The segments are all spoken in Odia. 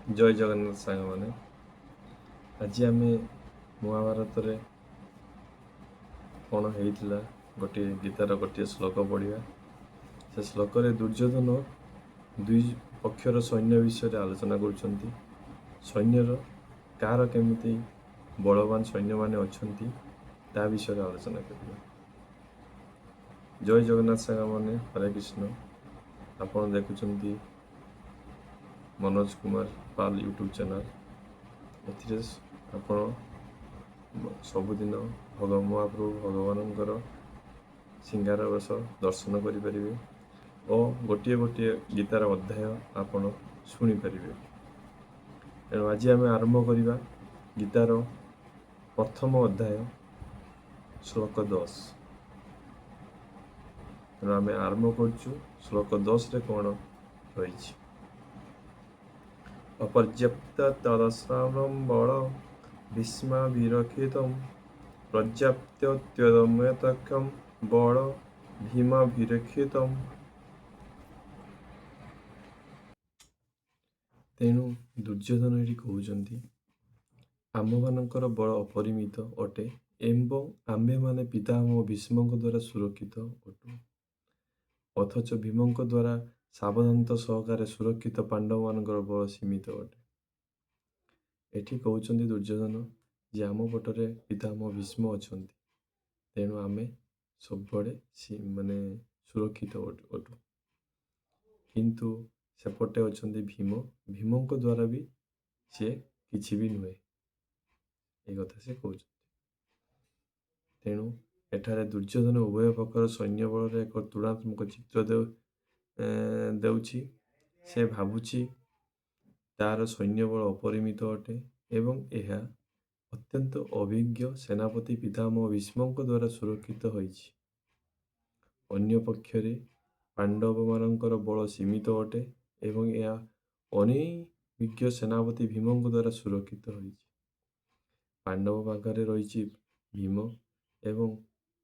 ଜୟ ଜଗନ୍ନାଥ ସାଙ୍ଗମାନେ, ଆଜି ଆମେ ମହାଭାରତରେ କ'ଣ ହେଇଥିଲା ଗୋଟିଏ ଗୀତାର ଗୋଟିଏ ଶ୍ଲୋକ ପଢ଼ିବା। ସେ ଶ୍ଲୋକରେ ଦୁର୍ଯ୍ୟୋଧନ ଦୁଇ ପକ୍ଷର ସୈନ୍ୟ ବିଷୟରେ ଆଲୋଚନା କରୁଛନ୍ତି। ସୈନ୍ୟର କାହାର କେମିତି ବଳବାନ ସୈନ୍ୟମାନେ ଅଛନ୍ତି, ତା ବିଷୟରେ ଆଲୋଚନା କରିବା। ଜୟ ଜଗନ୍ନାଥ ସାଙ୍ଗମାନେ, ହରେ କୃଷ୍ଣ। ଆପଣ ଦେଖୁଛନ୍ତି ମନୋଜ କୁମାର ପାଲ ୟୁଟ୍ୟୁବ୍ ଚ୍ୟାନେଲ୍। ଏଥିରେ ଆପଣ ସବୁଦିନ ମହାପ୍ରଭୁ ଭଗବାନଙ୍କର ସିଙ୍ଗାର ବେଶ ଦର୍ଶନ କରିପାରିବେ ଓ ଗୋଟିଏ ଗୋଟିଏ ଗୀତାର ଅଧ୍ୟାୟ ଆପଣ ଶୁଣିପାରିବେ। ତେଣୁ ଆଜି ଆମେ ଆରମ୍ଭ କରିବା ଗୀତାର ପ୍ରଥମ ଅଧ୍ୟାୟ, ଶ୍ଲୋକ 10। ତେଣୁ ଆମେ ଆରମ୍ଭ କରୁଛୁ, ଶ୍ଲୋକ 10ରେ କ'ଣ ରହିଛି। ଅପର୍ଯ୍ୟାପ୍ତ ତଦସ୍ମାକଂ ବଳ ଭୀଷ୍ମାଭିରକ୍ଷିତಂ, ପର୍ଯ୍ୟାପ୍ତ ତ୍ୱଦନ୍ୟେଷାଂ ବଳ ଭୀମାଭିରକ୍ଷିତಂ। ତେଣୁ ଦୁର୍ଯ୍ୟୋଧନ ଏଠି କହୁଛନ୍ତି, ଆମ୍ଭମାନଙ୍କର ବଳ ଅପରିମିତ ଅଟେ ଏବଂ ଆମ୍ଭେମାନେ ପିତାମହ ଭୀଷ୍ମଙ୍କ ଦ୍ୱାରା ସୁରକ୍ଷିତ ଅଟୁ। ଅଥଚ ଭୀମଙ୍କ ଦ୍ୱାରା ସାବଧାନତା ସହକାରେ ସୁରକ୍ଷିତ ପାଣ୍ଡବମାନଙ୍କର ବଳ ସୀମିତ ଅଟେ। ଏଠି କହୁଛନ୍ତି ଦୁର୍ଯ୍ୟୋଧନ ଯେ ଆମ ପଟରେ ପିତାମହ ଭୀଷ୍ମ ଅଛନ୍ତି, ତେଣୁ ଆମେ ସବୁଆଡ଼େ ମାନେ ସୁରକ୍ଷିତ ଅଟୁ। କିନ୍ତୁ ସେପଟେ ଅଛନ୍ତି ଭୀମ, ଭୀମଙ୍କ ଦ୍ୱାରା ବି ସିଏ କିଛି ବି ନୁହେଁ, ଏ କଥା ସେ କହୁଛନ୍ତି। ତେଣୁ ଏଠାରେ ଦୁର୍ଯ୍ୟୋଧନ ଉଭୟ ପକ୍ଷର ସୈନ୍ୟ ବଳରେ ଏକ ତୁଳନାତ୍ମକ ଚିତ୍ର ଦେଉଛି। ସେ ଭାବୁଛି ତାର ସୈନ୍ୟବଳ ଅପରିମିତ ଅଟେ ଏବଂ ଏହା ଅତ୍ୟନ୍ତ ଅଭିଜ୍ଞ ସେନାପତି ପିତାମହ ଭୀଷ୍ମଙ୍କ ଦ୍ୱାରା ସୁରକ୍ଷିତ ହୋଇଛି। ଅନ୍ୟ ପକ୍ଷରେ ପାଣ୍ଡବମାନଙ୍କର ବଳ ସୀମିତ ଅଟେ ଏବଂ ଏହା ଅନଭିଜ୍ଞ ସେନାପତି ଭୀମଙ୍କ ଦ୍ୱାରା ସୁରକ୍ଷିତ ହୋଇଛି। ପାଣ୍ଡବ ପାଖରେ ରହିଛି ଭୀମ ଏବଂ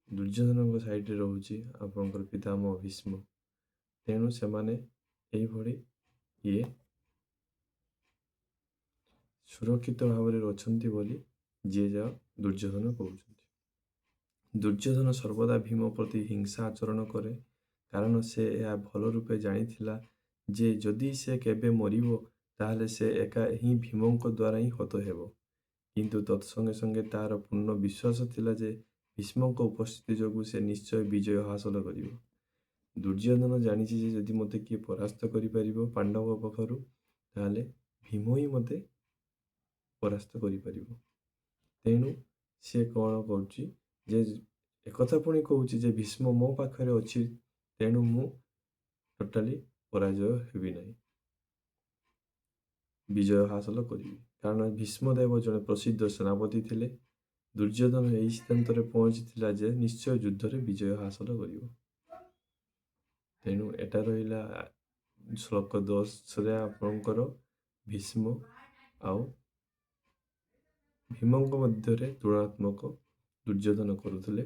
ଦୁର୍ଯ୍ୟୋଧନଙ୍କ ସାଇଡ଼ରେ ରହୁଛି ଆପଣଙ୍କର ପିତାମହ ଭୀଷ୍ମ। ତେଣୁ ସେମାନେ ଏଇଭଳି ଇଏ ସୁରକ୍ଷିତ ଭାବରେ ଅଛନ୍ତି ବୋଲି ଯିଏ ଯାହା ଦୁର୍ଯ୍ୟୋଧନ କହୁଛନ୍ତି। ଦୁର୍ଯ୍ୟୋଧନ ସର୍ବଦା ଭୀମ ପ୍ରତି ହିଂସା ଆଚରଣ କରେ, କାରଣ ସେ ଏହା ଭଲ ରୂପେ ଜାଣିଥିଲା ଯେ ଯଦି ସେ କେବେ ମରିବ, ତାହେଲେ ସେ ଏକା ହିଁ ଭୀମଙ୍କ ଦ୍ୱାରା ହିଁ ହତ ହେବ। କିନ୍ତୁ ତତ୍ସଙ୍ଗେ ସଙ୍ଗେ ତାର ପୂର୍ଣ୍ଣ ବିଶ୍ୱାସ ଥିଲା ଯେ ଭୀଷ୍ମଙ୍କ ଉପସ୍ଥିତି ଯୋଗୁଁ ସେ ନିଶ୍ଚୟ ବିଜୟ ହାସଲ କରିବ। ଦୁର୍ଯ୍ୟୋଧନ ଜାଣିଛି ଯେ ଯଦି ମୋତେ କିଏ ପରାସ୍ତ କରିପାରିବ ପାଣ୍ଡବ ପାଖରୁ, ତାହେଲେ ଭୀମ ହିଁ ମୋତେ ପରାସ୍ତ କରିପାରିବ। ତେଣୁ ସେ କ'ଣ କରୁଛି ଯେ ଏକଥା ପୁଣି କହୁଛି ଯେ ଭୀଷ୍ମ ମୋ ପାଖରେ ଅଛି, ତେଣୁ ମୁଁ ଟୋଟାଲି ପରାଜୟ ହେବି ନାହିଁ, ବିଜୟ ହାସଲ କରିବି। କାରଣ ଭୀଷ୍ମଦେବ ଜଣେ ପ୍ରସିଦ୍ଧ ସେନାପତି ଥିଲେ। ଦୁର୍ଯ୍ୟୋଧନ ଏହି ସିଦ୍ଧାନ୍ତରେ ପହଞ୍ଚିଥିଲା ଯେ ନିଶ୍ଚୟ ଯୁଦ୍ଧରେ ବିଜୟ ହାସଲ କରିବ। ତେଣୁ ଏଟା ରହିଲା ଶ୍ଲୋକ 10ରେ ଆପଣଙ୍କର ଭୀଷ୍ମ ଆଉ ଭୀମଙ୍କ ମଧ୍ୟରେ ତୁଳନାତ୍ମକ ଦୁର୍ଯ୍ୟୋଧନ କରୁଥିଲେ।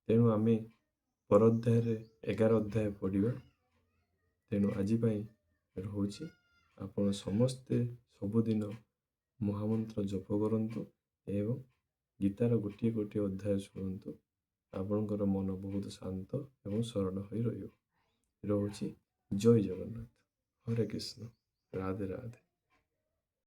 ତେଣୁ ଆମେ ପର ଅଧ୍ୟାୟରେ 11 ଅଧ୍ୟାୟ ପଢ଼ିବା। ତେଣୁ ଆଜି ପାଇଁ ରହୁଛି। ଆପଣ ସମସ୍ତେ ସବୁଦିନ ମହାମନ୍ତ୍ର ଜପ କରନ୍ତୁ ଏବଂ ଗୀତାର ଗୋଟିଏ ଗୋଟିଏ ଅଧ୍ୟାୟ ଶୁଣନ୍ତୁ। ଆପଣଙ୍କର ମନ ବହୁତ ଶାନ୍ତ ଏବଂ ସରଳ ହୋଇ ରହିବ। ରହୁଛି। ଜୟ ଜଗନ୍ନାଥ, ହରେ କୃଷ୍ଣ, ରାଧେ ରାଧେ।